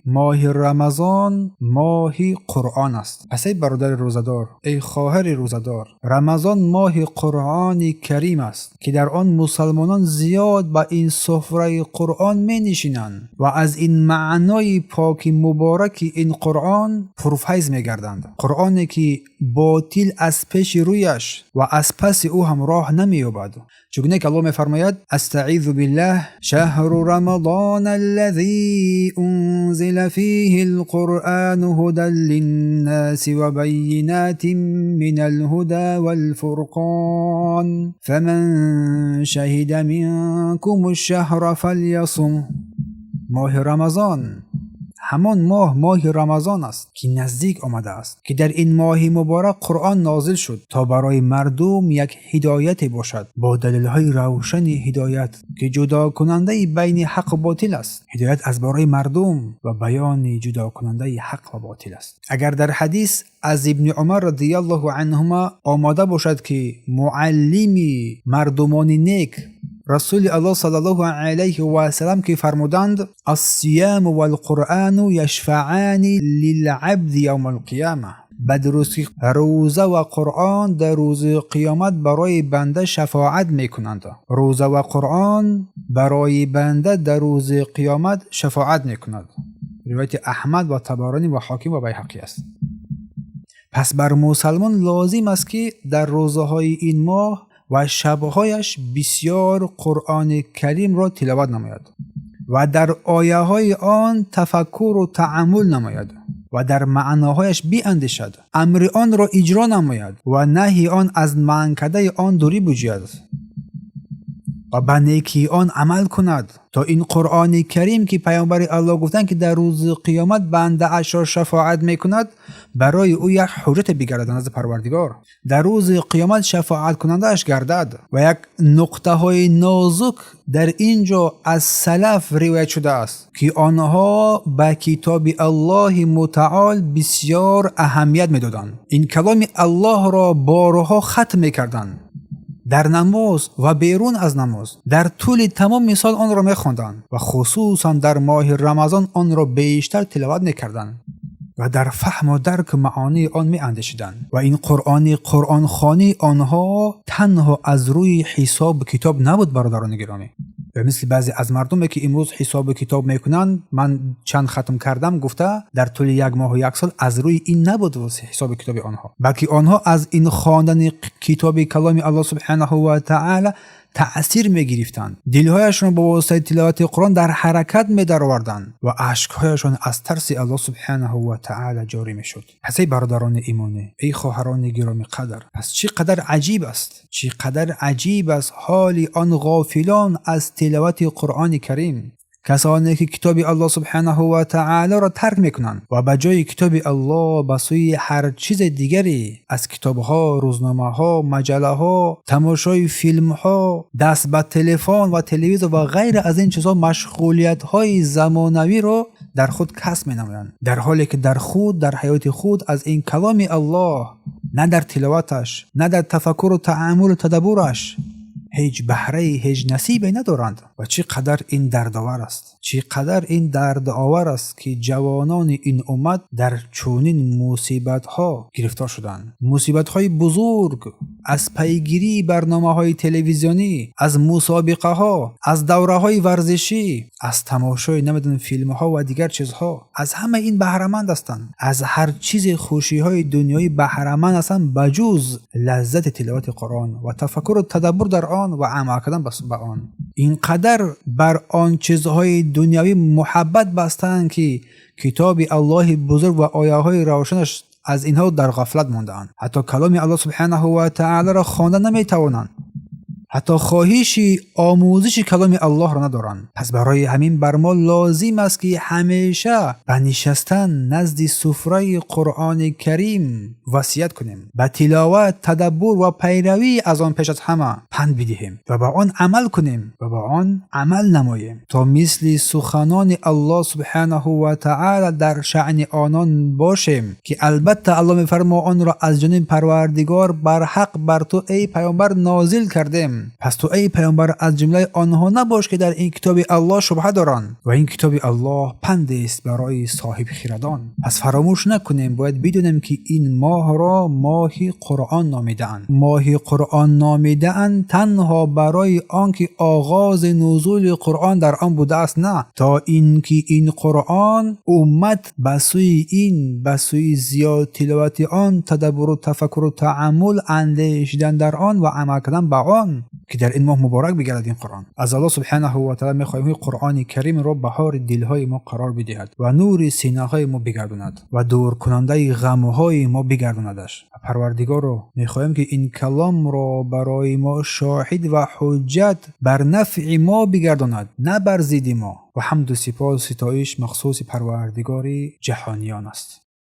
моҳи Рамазон моҳи Қуръон аст. Пас эй бародари рӯзадор, эй хоҳари рӯзадор, Рамазон моҳи Қуръони Карим аст, ки дар он мусалмонон зиёд ба ин суфраи Қуръон менишинанд ва аз ин маънои поки мубораки ин Қуръон пурфайз мегарданд. Қуръоне ки ботил аз пеши рӯяш ва аз паси ӯ ҳам роҳ намеёбад. Чунон ки Аллоҳ мефармояд: Астаизу биллаҳ, шаҳру рамадон аллази унзила фиҳил қуръону ҳудан линнаси ва баййинатин минал ҳуда вал фурқон фаман шаҳида минкумуш шаҳра фалйасум. Моҳи Рамазон ҳамон моҳ, моҳи Рамазон аст, ки наздик омадааст, ки дар ин моҳи муборак Қуръон нозил шуд, то барои мардум як ҳидояте бошад бо далелҳои равшани ҳидоят, ки ҷудокунандаи байни ҳақ ва ботил аст. Ҳидоят аз барои мардум ва баёни ҷудокунандаи ҳақ ва ботил аст. Агар дар ҳадис аз Ибни Умар радиаллоҳу анҳума омода бошад, ки муаллими мардумони нек Расули Аллоҳ саллаллоҳу алайҳи васаллам ки фармуданд: Ассияму валқуръану яшфаани лилабди явмал қияма. Ба дурустӣ рӯза ва Қуръон дар рӯзи қиёмат барои банда шафоат мекунанд. Рӯза ва Қуръон барои банда дар рӯзи қиёмат шафоат мекунад. Ривояти Аҳмад ва Табаронӣ ва Ҳоким ва Байҳақӣ аст. Пас бар мусалмон лозим аст, ки дар рӯзаҳои ин моҳ ва шабҳояш бисёр Қуръони Каримро тиловат намояд ва дар ояҳои он тафаккуру тааммул намояд ва дар маъноҳояш биандешад, амри онро иҷро намояд ва наҳи он аз манъкардаи он дурӣ буҷӯяд ва ба некии он амал кунад, то ин Қуръони Карим, ки Паёмбари Аллоҳ гуфтанд, ки дар рӯзи қиёмат бандаашро шафоат мекунад, барои ӯ як ҳуҷҷате бигардад назди Парвардигор, дар рӯзи қиёмат шафоаткунандааш гардад. Ва як нуқтаҳои нозук дар ин ҷо аз салаф ривоят шудааст, ки онҳо ба китоби Аллоҳи мутаол бисёр аҳамият медоданд, ин каломи Аллоҳро борҳо хатм мекарданд дар намоз ва берун аз намоз, дар тӯли тамоми сол онро мехонданд ва хусусан дар моҳи Рамазон онро бештар тиловат мекарданд ва дар фаҳму дарку маъонии он меандешиданд. Ва ин қуръони қуръонхонии онҳо танҳо аз рӯи ҳисобу китоб набуд, бародарони гиромӣ, ва мисли баъзе аз мардуме, ки имрӯз ҳисобу китоб мекунанд, ман чанд хатм кардам гуфта дар тӯли як моҳу як сол, аз рӯи ин набуд ҳисоби китоби онҳо, балки онҳо аз ин хондани китоби каломи Аллоҳ субҳанаҳу ва таъала таъсир мегирифтанд, дилҳояшон бо воситаи тиловати Қуръон дар ҳаракат медароварданд ва ашкҳояшон аз тарси Аллоҳ субҳанаҳу ва таъала ҷорӣ мешуд. Пас эй бародарони имонӣ, эй хоҳарони гиромӣ қадр, пас чӣ қадар аҷиб аст, чӣ қадар аҷиб аст ҳоли он ғофилон аз тиловати Қуръони Карим, касоне ки китоби Аллоҳ субҳанаҳу ва таъалоро тарк мекунанд ва ба ҷои китоби Аллоҳ ба сӯи ҳар чизи дигаре аз китобҳо, рӯзномаҳо, маҷаллаҳо, тамошои филмҳо, даст ба телефон ва телевизор ва ғайра аз ин чизҳо машғулиятҳои замонавиро дар худ касб менамоянд, дар ҳоле ки дар худ, дар ҳаёти худ аз ин каломи Аллоҳ на дар тиловаташ, на дар тафаккуру тааммулу тадаббураш ҳеҷ баҳрае, ҳеҷ насибе надоранд. Ва чӣ қадар ин дардовар аст, чӣ қадар ин дардовар аст, ки ҷавонони ин уммат дар чунин мусибатҳо гирифтор шуданд. Мусибатҳои бузург аз пайгирии барномаҳои телевизионӣ, аз мусобиқаҳо, аз давраҳои варзишӣ, аз тамошои намедонам филмҳо ва дигар чизҳо, аз ҳамаи ин баҳраманд ҳастанд, аз ҳар чизи хушиҳои дунёӣ баҳраманд ҳастанд, ба ҷуз лаззати тиловати Қуръон ва тафаккуру тадаббур дар он ва амал кардан ба он. Ин қадар бар он чизҳои дунявӣ муҳаббат бастанд, ки китоби Аллоҳи бузург ва ояҳои равшанаш аз инҳо дар ғафлат мондаанд. Ҳатто каломи Аллоҳ субҳанаҳу ва таъалоро хонда наметавонанд, ҳатто хоҳиши омӯзиши каломи Аллоҳро надоранд. Пас барои ҳамин бар мо лозим аст, ки ҳамеша ба нишастан назди суфраи Қуръони Карим васият кунем, ба тиловат, тадаббур ва пайравӣ аз он пеш аз ҳама панд бидиҳем ва ба он амал кунем ва ба он амал намоем, то мисли суханони Аллоҳ субҳанаҳу ва таъала дар шаъни онон бошем, ки албатта Аллоҳ мефармо: онро аз ҷониби Парвардигор барҳақ бар ту, эй Паёмбар, нозил кардем. Пас ту эй паёмбар аз ҷумлаи онҳо набош, ки дар ин китоби Аллоҳ шубҳа доранд. Ва ин китоби Аллоҳ панде аст барои соҳибхирадон. Пас фаромӯш накунем, бояд бидонем, ки ин моҳро моҳи Қуръон номидаанд. Моҳи Қуръон номидаанд танҳо барои он ки оғози нузули Қуръон дар он будааст, на то инки ин Қуръон уммат ба сӯи ин, ба сӯи зиёд тиловати он, тадаббуру тафаккуру таъаммул, андешидан дар он ва амал кардан ба он, ки дар ин моҳ муборак бигардад ин Қуръон. Аз Аллоҳ субҳанаҳу ва таъала мехоҳем, ки Қуръони Каримро баҳори дилҳои мо қарор бидиҳад ва нури синаҳои мо бигардонад ва дуркунандаи ғамҳои мо бигардонадаш. Парвардигорро мехоҳем, ки ин каломро барои мо шоҳид ва ҳуҷҷат бар нафъи мо бигардонад, на бар зидди мо. Ва ҳамду сипос, ситоиш махсуси Парвардигори ҷаҳониён аст.